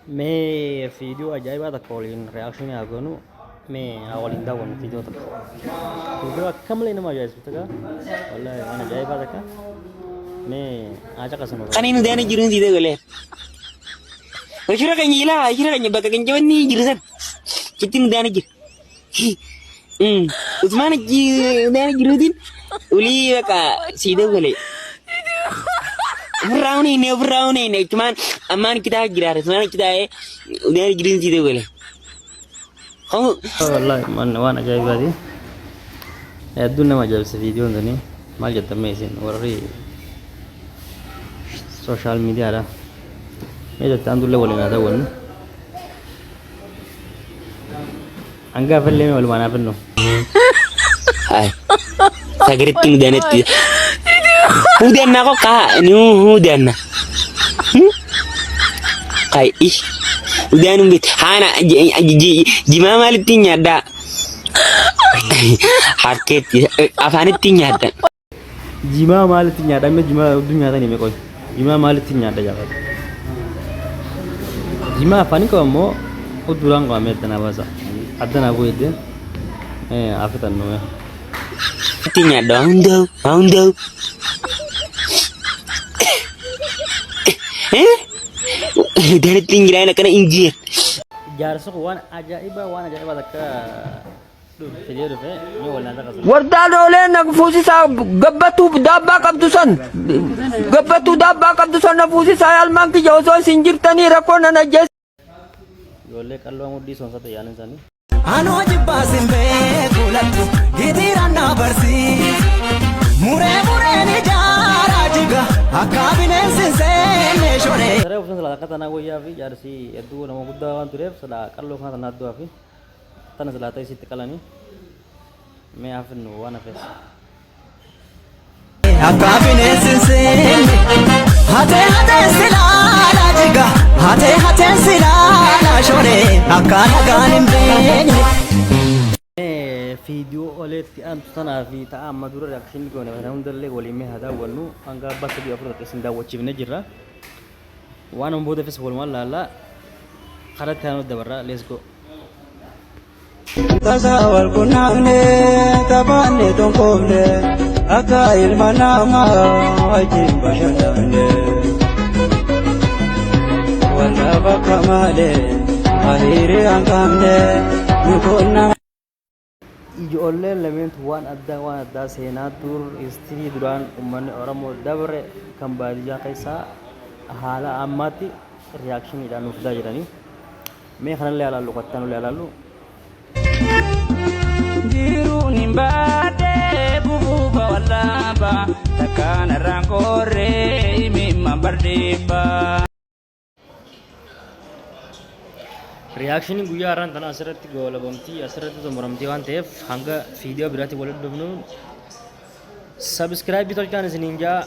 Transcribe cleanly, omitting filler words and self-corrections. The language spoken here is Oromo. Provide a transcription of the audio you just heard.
Mee viidiyoo ajaa'ibaa takka waliin reaction haa goonu. Mee haa waliin daawwannu viidiyoo takka. Viidiyoo akka malee nama ajaa'ibsiisu takka. Wallaahi waan ajaa'ibaa takka. Mee haa caqasnu. Kan inni daana jiru hin diidee galee. Shira keenya ilaa shira keenya bakka keenya wanni jiru san. Chitti nu daana jira. Usmaan achi daana jiruutiin ulii bakka siidee galee. Ofirraa hunee ofirraa hunee achumaan ammaan itti taa'ee jira usmaan achi taa'ee daana jiruun siidee galee. Wallaahi waan ajaa'ibaati. Hedduun nama ajaa'ibsa viidiyoon tuni. Maal jettan mee isin warri sooshaal miidiyaadha. Mee jettan dullee waliin haa daawwannu. Hanga illee mee walumaan haa finnu. Hai. Sagaritti nu danetti. Hudanna ko ka nu hudanna. Kai ish. Udaanum bit. Hana jimaa maalitti nyaaddaa? Harkeetti afaanitti nyaadda. Jimaa maalitti nyaadha? Mee jimaa hedduu nyaatanii mee qoy. Jimaa maalitti nyaadha jaafata? Jimaa afaanii qaba immoo udduudhaan qaba mee addanaa baasa. Addanaa bu'eedde mee haa fixannu mee. Itti nyaadha waa hundaa'u waa hundaa'u. Udaan ittiin jiraan akkana injiir. Jaarsi kun waan ajaa'ibaa waan ajaa'ibaa takka fidee dhufe mee wal naa caqasu. Wardaa loolee na fuusisaa gabbattuu daabbaa qabdu san gabbattuu daabbaa qabdu san na fuusisaa almaan kiyya osoo isin jirtanii rakkoo nan ajjees. Ijoollee qalloo mudhii soonsate yaanin isaanii. Anoo jibbaa sin beeku lakki gitiiraan na barsiis. Muree mureen ijaaraa jiga akka bineensi hin seenne shoree. Saree obsan silaa akka tanaa wayyaa fi jaarsi hedduu nama guddaa waan tureef silaa qalloo kana tanaa du'aa fi tana silaa ta'e sitti qalanii mee hafinnu waan hafes. Akka bineensi hin seenne hatee hatee silaalaa jiga hatee hatee silaalaa shoree akka nagaan hin beekne. Viidiyoo oleetti aantu tanaa fi ta'a amma dura reakshinii goone kana hundallee waliin mee haa daawwannu hanga abbaa sadii afur takka isin daawwachiifne jirra. Waan amma boodafis walumaan laallaa karatti aanu dabarra let's go. Tasa wal qunnamne taphanne tonkoofne akka ilma namaa wajjin bashannanne. Wanta bakka malee hiriira hin qabne nu qunnamne. Ijoolleen lameentu waan addaa waan addaa seenaa dur histirii duraan uummanni Oromoo dabre kan baadiyyaa keessaa haala ammaatti riyaakshiniidhaan nuuf fidaa jiranii. Mee kanallee alaallu kattanullee alaallu. Jiruun hin baadhee gufuufa wallaaba takkaan irraan qoorree imimman bardeeffa. Riyaakshiniin guyyaa har'aan tana asirratti goolabamtii asirratti xumuramtii waan ta'eef hanga viidiyoo biraatti walitti dhufnu sabiskiraayibii tolchaan isiniin jaa.